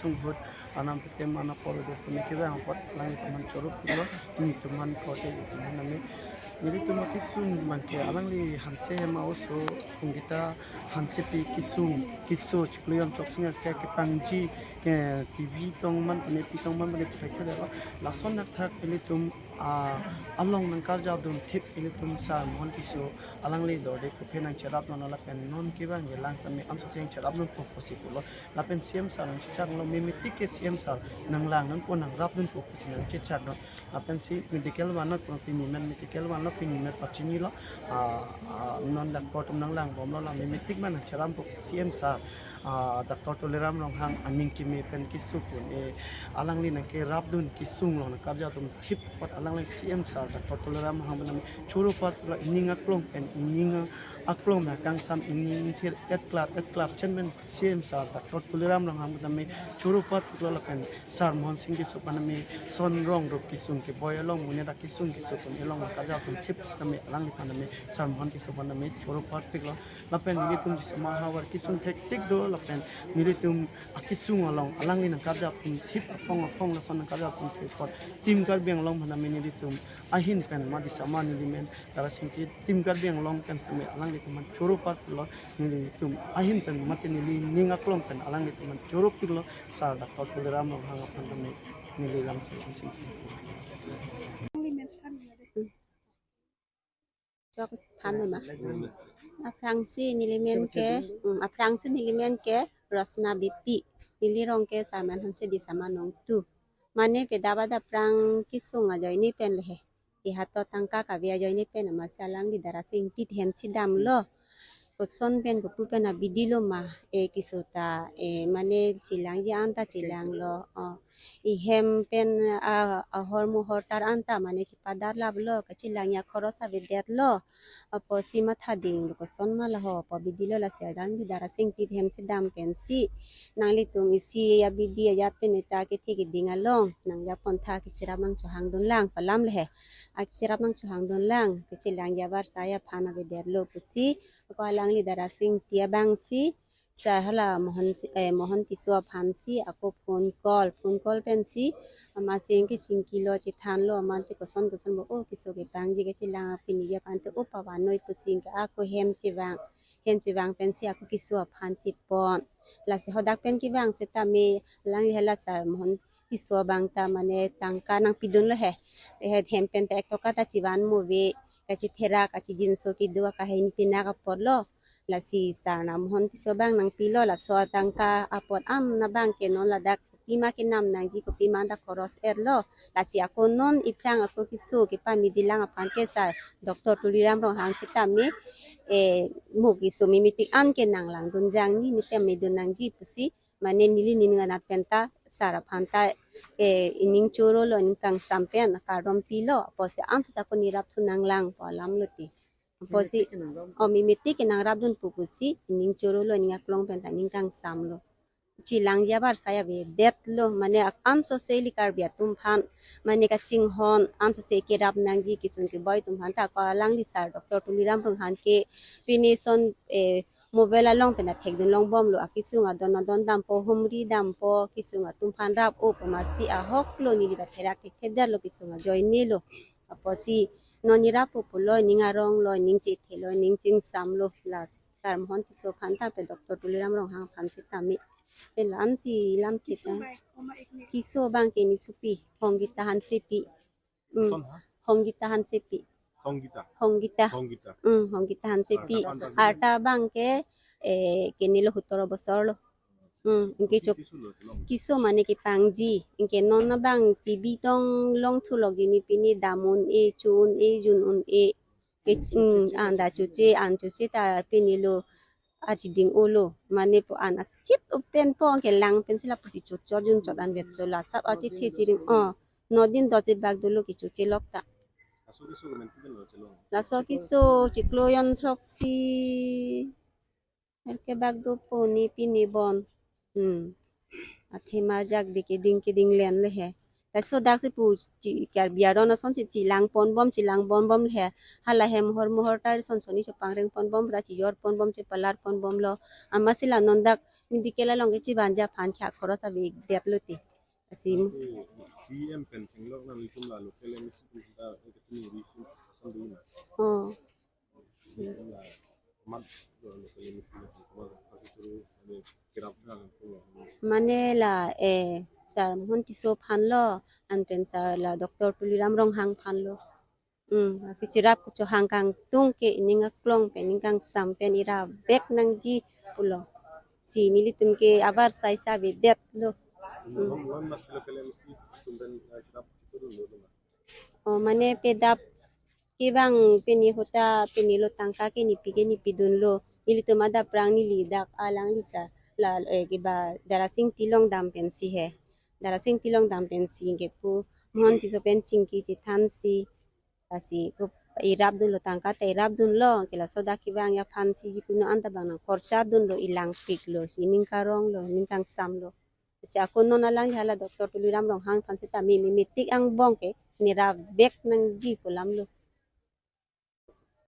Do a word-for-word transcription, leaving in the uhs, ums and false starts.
Sung ahut anam petem anapor dos tumi kevang apot alanglitum aphan choro-iklo, nelitum aphan kote nelitum aphan name. Nelitum akesung abangke alangli Hanse Hema oso Hongkita Hansepi kesung, keso chiklo jon choksing ke kepangji ke T V tong man ne pi tong man ne phek ke lason athak nelitum a along nangkarjapdun thip nelitum Sar Mohon Tisso alangli dorde kopine nangcherapnon lapen non kevang jelang tame ansose nangcherapnon po pusi pulo. Lapen C M sir nangchechaklo, memetik ke C M sir nanglangnon po nangrapnon po pusi nangchechaklo. Lapensi medical vanlo, pini men medical vanlo, pini men pachinilo. Ah, ah, non doctor atum nanglangbomlo, la memetik man nangcherap po C M sir. Ah, Doctor Tuliram Ronghang aning keme pen kesung pu, eh, alangli nangkerapdun kesung along nangkarjapdun thip apot alangli C M sir Doctor Tuliram Ronghang pen name choro-iklo, ining aklong pen, ining aklong pen kangsam, ining thir etklar etklar chen pen C M sir Doctor Tuliram Ronghang pen name choro-iklo lapen Sar Mohon Sing Tisso pen name son rong rup kesung keboi along mune dak kesung kesung pen along nangkarjapdun thip name alangliphan name Sar Mohon Tisso pen name choro-iklo. Lapen nelitum Disama havar kesung thektik do lapen nelitum akesung along alangli nangkarjapdun thip apong apong lason nangkarjapdun thip apot Team Karbi Anglong pen name nelitum ahin pen ma Disama neli men Tarasing Ingti Team Karbi Anglong pen seme alanglitum aphan choro-iklo, nelitum ahin pen mate neli ning aklong pen alanglitum aphan choro-iklo, Sar Doctor Tuliram Ronghang aphan tame neli lam sing. Chok than ma. Aphrangsi neli men ke, hmm, aphrangsi neli men ke Rosna Beypi. Neli rong ke Sarman Hanse Disama Nongtu. Mane pedap adap aphrang kesung ajoine pen le he. Ihato tangka kave ajoine pen amatsi alangli Darasing Ingti hemsi damlo. Koson pen kopu pen abidi lo ma, e, keso ta, e, mane chelangji anta chelanglo. O, ihem pen, a, ahormu hortar anta mane chepadarlaplo, kachelangji akhoros avedetlo. Apotsi matha dinglo koson ma laho pu abidi lo, lasi alangli Darasing Ingti hemsi dam pensi nanglitum isi abidi ajat pen eta kethe keding along nangjapon tha, kecherap nangchohangdun lang pu alam le he. Acherap nangchohangdun lang, kachelangji avarsai aphan avedetlo pusi ako alangli Darasing Ingti abangsi Sar hala Mohon, eh, Mohon Tisso aphansi ako phone call, phone call pensi amatsi ingki chingkilo, chethanlo, amatsi koson koson bo, o, keso kepangji kachelang, piniji aphan te o pavanoi pusi ingki ako hem chevang, hem chevang pensi ako keso aphan chepon. Lasi hadak pen kevang setame alangli hala Sar Mohon Tisso abang ta mane tangka nangpidunlo he. He hem pen ta ek toka ta chevan mo ave, kachetherak, kachejinso kedo, kahin pinak apotlo. Lasi Sar Mohon Tisso abang nangpilo, laso atangka apot an abangke non ladak kopima kenam nangji, kopima anta khoros etlo. Lasi ako non iphrang ako keso kepameji lang aphan ke Sar Doctor Tuliram Ronghang setame, eh, mo keso memetik an ke nanglangdun jangni, ne pamedun nangji pusi mane neli nening anat pen ta Sar aphan ta, eh, ining chorolo, ining kangsam pen kardom pilo, apotsi ansose ako nerapthu nanglang pu alam lo ti. Apotsi, memetik ke nangrapdun, o, memetik ke nangrapdun pu pusi ining chorolo, ining aklong pen ta ining kangsamlo. Chelangji avarsai avedetlo, mane ak-, ansose ili Karbi atum aphan mane kachinghon, ansose kerap nangji kesung keboi atum aphan ta ako alangli Sar Doctor Tuliram Ronghang ke pini son, eh, mobile along pen ta thekdun longbomlo, akesung adon adon dampo, humri dampo, kesung atum aphan rap-o pu amatsi ahoklo, neli ta therak thekthedetlo, kesung ajoinelo. Apotsi non nerap-o pulo, ining aronglo, ining chethelo, ining chingsamlo, la Sar Mohon Tisso aphan ta pe Doctor Tuliram Ronghang aphan setame. Pe la-ansi lam keso abangke ne sopi, Hongkita Hansepi. Hmm. Koson ha? Hongkita Hansepi. Hongkita. Hongkita. Hongkita. Hmm, Hongkita Hansepi. Arta aphan ta arta abangke, eh, kenelo hutoro bosorlo. Hmm, ingke chok. Keso lo, keso lo. Keso mane kepangji. Ingke non abang T V tong longthu lok jini pini dam un-e, cho un-e, jun un-e. Ke, hmm, anda choche, an choche ta pinilo. Aji ding-olo, mane po an achit open po, kelang pensi lapusi chochot junchot anvet chola sap aji the chiring, o, no din dosi bak dolo kechoche lok ta. Laso keso chiklo jon throksi er kebak dopo ne pini bon. Hmm. Athema jak de keding keding len le he. Laso daksi pu chi Karbi aron asonsi chelang ponbom, chelang ponbom le he. Hala hem hormu hortar son soni chepangreng ponbom, ra chejor ponbom, chepalar ponbomlo. Amatsi la non dak medical along ke chibanji aphan kha khoros ave detlo te. Lasi C M pen thenglok nanglitum la local M C pen ta ke tini ri sim sam dina. Oh. Mat local M C pen kuma kasuturu ane kirap na. Mane la eh sir Mohan Tisso aphan lo, anpen sir la Doctor Tuliram Ronghang aphan lo. Hmm, kachirap kachohang kangtung ke ining aklong pen ining kangsam pen irap vek nangji pulo. Si nelitum ke abar sai sa avedetlo. Non non mas local M C tum pen kirap itu dulu. Oh, mane pedap kevang pini hota pini lo tangka ke nipi ke nipidunlo. Nelitum adap prang neli dak alangli sa la eh, keba Darasing Tilong dam pensi he. Darasing Tilong dam pensi ke pu Mohan Tisso pen chingki chethansi. Lasi ko irapdunlo tangka ta irapdunlo ke laso dak kevang aphansi jikunu anta bang nang khorchadunlo, ilangpiklo si ining karonglo ining kangsamlo. Si ako non alang hala Doctor Tuliram Ronghang aphan seta me me metik angbong ke nirap vek nangji pu alamlo.